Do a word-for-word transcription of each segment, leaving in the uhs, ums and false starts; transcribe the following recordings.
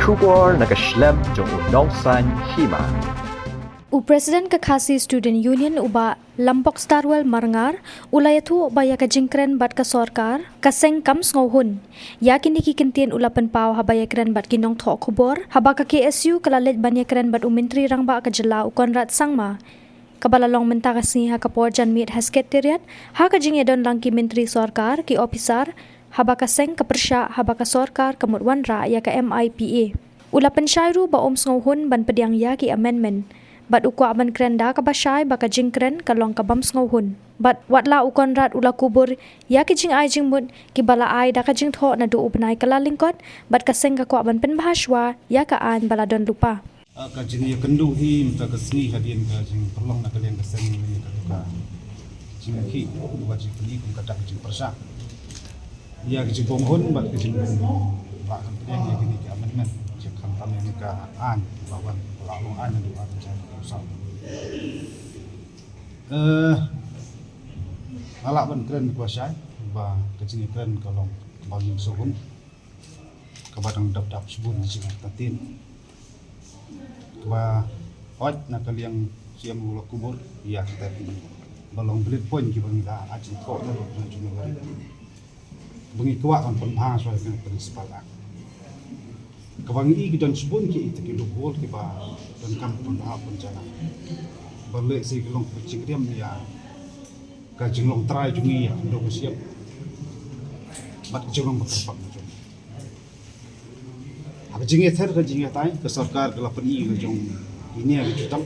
Khubor na ka shlem jong u Nongsaiñ Hima. U President ka Khasi Student Union u Bah Lambok Starwell Marngar u la ïathuh ba ïa ka jingkren bad ka sorkar, ka seng kam sngewhun. Ïa kine ki kyntien u la pynpaw haba ïakren bad ki nongthoh khubor, haba ka K S U ka la leit ban ïakren bad u Myntri Rangbah ka jylla u Conrad Sangma, kaba la long mynta ka sngi ha ka por janmiet ha Secretariat, ha ka jingïadon lang ki myntri sorkar, ki ophisar, haba ka seng ka pyrshah, haba ka sorkar ka mut wanrah ïa ka M I P A. U la pynshai ruh ba um sngewhun ban pdiang ïa ki amendment. Bad u kwah ban kren da kaba shai ba ka jingkren ka long ka bym sngewhun. Bad wat la u Conrad u la kubur ïa ki jingai jingmut kiba la ai da ka jingthoh naduh u bnai Kyllalyngkot, bad ka seng ka kwah ban pynbha shuwa ïa ka aiñ ba la don lypa. Ah, ka jingïakynduh hi mynta ka sngi hadien ka jingpynlong na ka liang ka seng ïa kata ka jingïakhih, ba jingpyni kum kata ka jingpyrshah ïa ka jingbym hun bad ka jingbym lah ban pdiang ïa kine ki amendment, jingkhamtam ïa kane ka aiñ ba wan, ba la long aiñ naduh ar hajar arphew saw. Eh, nga lah ban kren kaba shai ba ka jingïakren ka long ba ngim sngewhun, kaba dang dap dap shibun na jingïakynduh. Kaba hooid na ka liang siem u la kubur ïa kita ki ba long bullet point kiba ngi la ai jingthoh na ruh na jong ngi. Ba ngi kwah ban pynbha shuwa ïa ka Principal Act. Kaba ngi i ki don shibun ki, ita ki loophole kiba donkam pynbha pynjala. Ba lehse ki long ka jingriam ïa ka jinglong trai jong ngi ïa ka khyndew ka shyiap bad ka jinglong ba kyrpang ka jong ngi. Ha ka jingïather ka jingïatai, ka sorkar ka la pyni la jong ine ka jutang.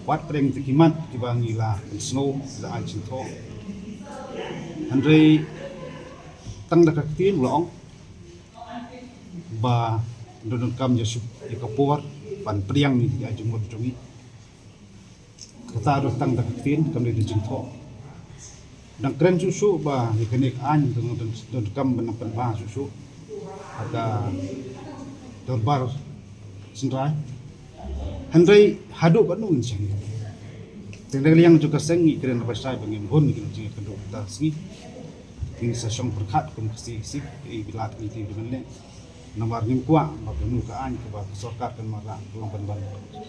Wat pdeng te ki mat kiba ngi la pynsngew, la ai jingthoh. Hynrei tang da ka ktien u la ong ba don, donkam ïa shu, ïa ka por ban pdiang ïa ki ai jingmut jong ngi. Kata ruh tang da ka ktien, kam dei da jingthoh. Dang kren shuh shuh ba ïa kane ka aiñ dang, dang, donkam ban pynbha shuh shuh ha ka dorbar synrai. Hynrei haduh katno ngin shaniah? Te na ka liang jong ka seng ngi kren ba shai ba ngim hun, ngin jingkynduh kata sngi. Ngin sa shong pyrkhat kum ka C E C, ka i ba la ka i te ba ngin leh. Namar ngim kwah ba kano ka aiñ kaba ka sorkar kan wanrah ka long ban ban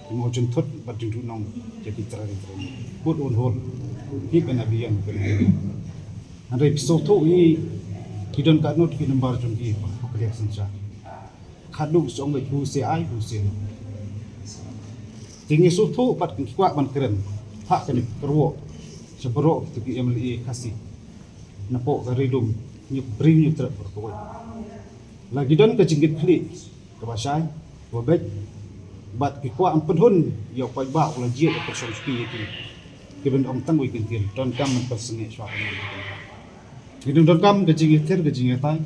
pynmynjur thut bad jingduhnong ïa ki trai trai. Bud un hol. Ki ban abian kan. Hynrei phi sngewthuh hi ki don katno ki nambar jong ki ba ka liang synshar. Khadduh ki ong ba who say aye, who say no. Te ngi sngewthuh bad ki kwah ban kren. Phah kane ka ruh sha baroh ki, ki M L A Khasi. Napoh ka Ri Lum, Hynñiewbriew, Hynñiewtrep bad kawei. La ki don ka jingkitkhlieh kaba shai, kaba beit, bad ki kwah ban pynhun ïa u paidbah u la jied ïa ka shong shuki ïa ki. Ki ban ong tang wei ki ktien, donkam ban pynsangeh shuwa ka. Ki don, donkam ka jingïather ka jingïatai.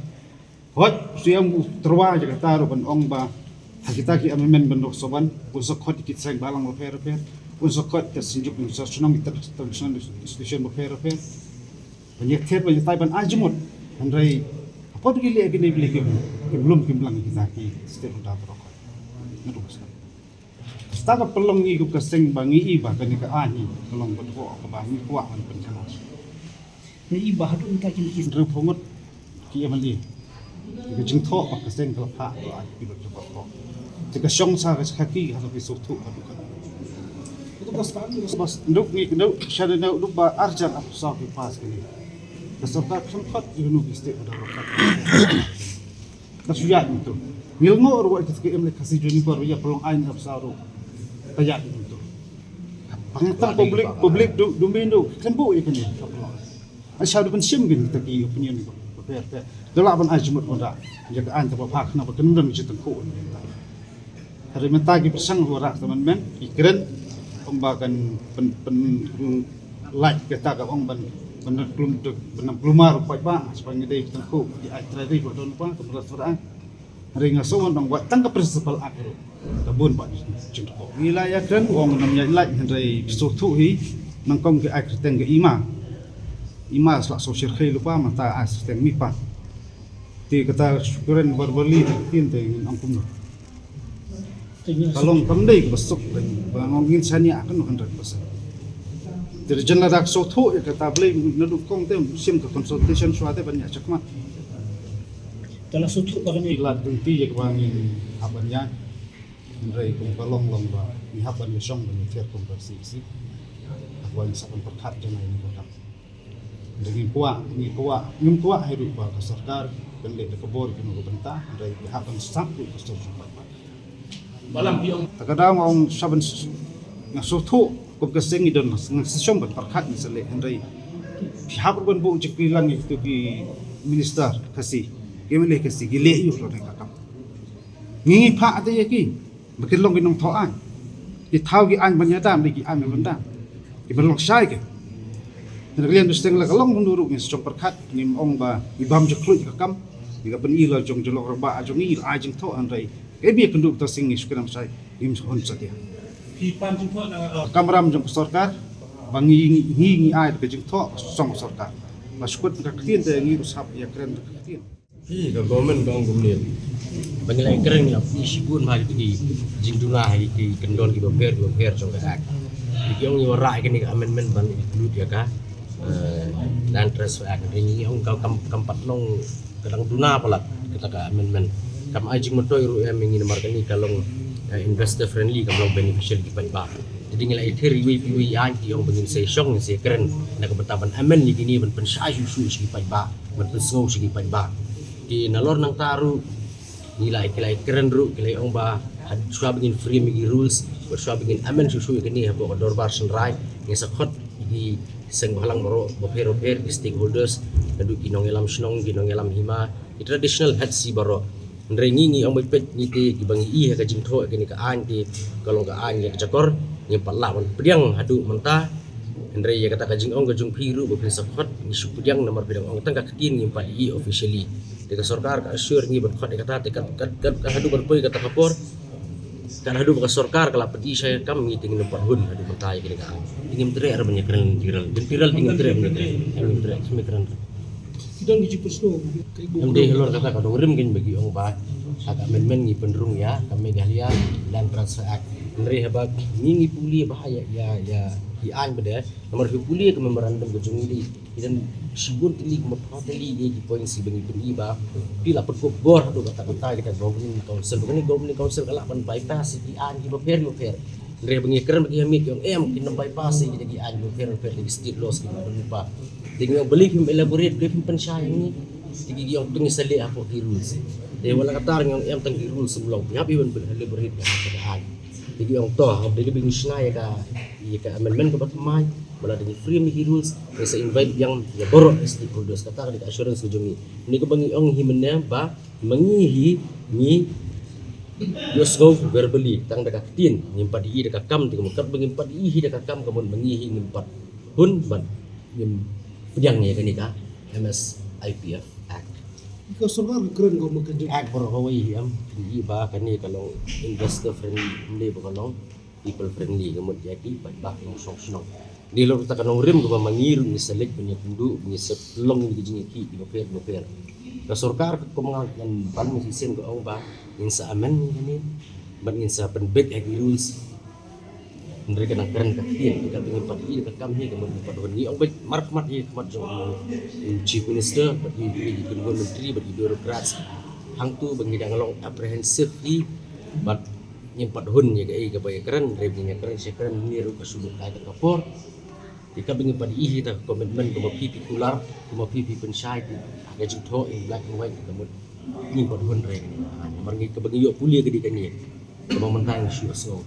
Hooid, u Siem u tyrwa ïa kata ruh ban ong ba ha kita ki amendment ban dok soban, un sa khot ïa ki seng balang bapher bapher, un sa khot ïa ka synjuk, un sa shnong ïa ka traditional institution bapher bapher. Ban ïather, ban ïatai, ban ai jingmut. Hynrei hapoh ki leh kine ki leh kim, kim lum kim lang kita ki state order baroh. Nga tu ka seng. Kata ka pynlong ngi kum ka seng ba ngi i ba kane ka aiñ ka long ba dei kaba ngi kwah ban pynjah. Ngi i ba haduh mynta ki, ki hynriewphew ngut ki M L A. Ka jingthoh ba ka seng ka la phah ba ai ki lut jubab ko. Te ka shong sa ka khaki ha ka sngewthuh ka dukha. Bas nduk ngi, nduk sha dei nduk ba arjan ap sa ki pass kane. Ka sorkar khlem khot ïa kano ki state order. Ka shu ïaid mynta. Ngi lyngngoh ruh ïa ki M L A Khasi Junior ba ïa pynlong aiñ ap sa ruh. Ka ïaid mynta. Bang tang public, public du, du min du khlem buh ïa kane ka pynlong. Ai sha du pynshim kin kita ki opinion ko. Bapher bapher. Da lah ban ai jingmut ban da. Ïa ka aiñ te ba phah khnang ba kan dang jingtyngkhuh. Hynrei mynta ki pyrshang ruh rah amendment, ki kren ong ba kan pyn, pyn, lait kata ka ong ban, ban klum, ban klumar u paidbah, shuwa ngi dei tyngkhuh, ki ai trai dei ba don ba, ka mras ba. Hynrei nga sngewthuh ong ba tang ka Principal Act ruh ka bun ba jingtyngkhuh. Ngi la ïa kren ong ngam ïa lait, hynrei sngewthuh hi nyngkong ki ai kyrteng ka Ima. Ima sa la shu shyrkhei lypa, mynta ai kyrteng Mipa. Te kata shu kren verbally, te ktien te ngin ong kumno. Ka long kam dei kaba suk, ba ngin shaniah kan hundred percent. Te jan lada sngewthuh ïa kata, balei naduh kong te shim ka consultation shuwa te ban ïa check ma. Ka la sngewthuh ba kane. Ki lad lynti ïa kaba ngin hap ban ïaid. Hynrei kum ka long long ba ngi hap ban ïashong ban ïathiar kum ka C E C. Haba ngi sah ban pyrkhat jong ngi ka kam. Hynrei ngim kwah, ngim kwah, ngim kwah hi ruh ba ka sorkar kan leh da ka bor kano ka bynta, hynrei ka hap ban sah ruh ka sorkar. Balam biang. Ta ka daw nga ong sha ban s-, nga sngewthuh kum ka seng ngi don, nga sa shong ban pyrkhat ngi sa leh, hynrei ki hap ruh ban buh jingkylli lang ïa kitu ki minister Khasi, ki M L A Khasi, ki leh ïa u ka kam. Ngi ngi phah te ïa ki ba kin long ki nongthoh aiñ. Ki thaw ki aiñ ban ïada, ki aiñ ban dam. Ki ban long shai ki. Hynrei ka liang ba sdang la ka long mynta ruh ngi sa shong pyrkhat, ngim ong ba ngi bam jingkhluit ka kam. Ngi ka pyni la jong jong lok raba jong ngi la ai jingthoh, hynrei ka bi kynduh ta sing ngi shu kynam shai, ngim hun sa tia. Phi pan jingthoh na, uh, kamram jong ka sorkar ba ngi ngi ngi ai ka jingthoh song ka sorkar. Ba shu kut ka ktien te ngi ruh sa hap ïakren ka ktien. Hi, ka government ka ong kumne. Ba ngi la kren ngi la pynshai bun ha ki jingduna ha ki kyndon kiba pher kiba pher jong ka Act. Ki ong ngi wanrah ïa kane ka amendment ban include ïa ka, eh, Land Transfer Act. Hynrei ngi ong ka kam, kam pat long ka dang duna palat kata ka amendment. Kam ai jingmyntoi ruh ïa ngi namar kane ka long, eh, investor friendly, kam long beneficial ki paidbah. Te ngi la ïathir iwei pa iwei aiñ, ki ong ba ngin sa shong ngin sa kren na ka bynta ban amend ïa kine ban pynshai shuh shuh sha ki paidbah, ban pynsngew sha ki paidbah. Te nalor nangta ruh ngi la, ki la kren ruh, ki la ong ba ha shuwa ba ngin frame ïa ki rules, ba shuwa ba ngin amend shuh shuh ïa kine hapoh ka dorbar shynrai, ngin sa khot ïa ki seng bhalang baroh bapher bapher, ki stakeholders, naduh ki nongïalam shnong, ki nongïalam hima, ki traditional heads hi baroh. Hynrei ngi ngi ong ba peit ngi te kiba ngi i ha ka jingthoh ïa kane ka aiñ te ka long ka aiñ ïa ka jakor, ngim pat lah ban pdiang haduh mynta. Hynrei ïa kata ka jingong ka jong phi ruh ba phin sa khot ngi shu pdiang namar phi dang ong tang ka ktien, ngim pat i officially. Te ka sorkar ka assure ngi ban khot ïa kata, te kat kat kat haduh ban poi kata ka por, kat haduh ba ka sorkar ka la pyni shai ka kam, ngi te ngim pat hun haduh mynta ïa kane ka aiñ. Te ngim treh ruh ban ïakren lynti rel, lynti rel te ngim treh ban ïakren. Ngim treh, ngim kren. Ki don ki jingpynsngew. Em dei halor kata ka nongrim kein ba ki ong ba ha ka amendment ngi pynrung ïa ka Meghalaya Land Transfer Act. Hynrei haba ngi ngi pule ba ha ïa ïa ïa ki aiñ ba dei, namar phi pule ka memorandum ka jong ngi, ki don shibun tylli, kumba pha tylli ki points ba ngi pyni ba phi la pynkup bor haduh katta katta kita governing council. Ba kane governing council ka lah ban bypass ïa ki aiñ kiba pher bapher. Hynrei ba ngi kren ba ki ha miet ki ong em, kin ym bypass ïa kita ki aiñ bapher bapher, ki state laws kiba pynkup ba. Te ngi ong balei phim elaborate, balei phim pynshai ïa ngi. Te ki ong to ngin sa leh hapoh ki rules. Te wat la katta ngi ong em, tang ki rules ym long, phi hap ban elaborate ïa ka aiñ. Te ki ong to, haba dei ba ngi shna ïa ka, ïa ka amendment kaba thymmai, ba la dei ngi frame ïa ki rules, ngin sa invite biang ïa baroh ki stakeholders. Kata ka dei ka assurance ka jong ngi. Kane kaba ngi ong hi mynne ba ma ngi hi ngi ïohsngew verbally, tang da ka ktien, ngim pat ïohi da ka kam. Te ka mut katba ngim pat ïohi da ka kam, ka mut ma ngi hi ngim pat hun bad ngim pdiang ïa kane ka M S I P F Act. Ka sorkar ka kren ka mut ka jing- Act baroh kawei hi em, ïohi ba kane ka long investor friendly, ym dei ba ka long people friendly, ka mut ïa ki paidbah nongshong shnong. Dei halor kata ka nongrim kaba ma ngi ruh ngi sa leit ban ïakynduh, ngi sa long ïa ki jingïakhih kiba pher bapher. Ka sorkar ka kum nga ngan ban ma shisien ka ong ba ngin sa amend ïa kane bad ngin sa pynbeit ha ki rules. Hynrei ka dang kren ka ktien, ka ba ngim pat ïohi da ka kam hi, ka mut ngim pat hun. Ngi ong beit markhmat hi khmat jong u Chief Minister bad ïa ki, ïa ki kynhun myntri bad ïa ki bureaucrats hangtu ba ngi dang long apprehensive hi bad ngim pat hun ïa kaei kaba ïakren. Hynrei ba ngin ïakren shi kren, ngi ruh ka shu lut kai ta ka por. Te kaba ngim pat ïohi da ka commitment kaba phi phi kular, kaba phi phi pynshai ha ka jingthoh in black and white, ka mut ngim pat hun re kane. Namar ngi kaba ngi ïoh pule ka dei kane. Kaba mynta ngi shu ïohsngew.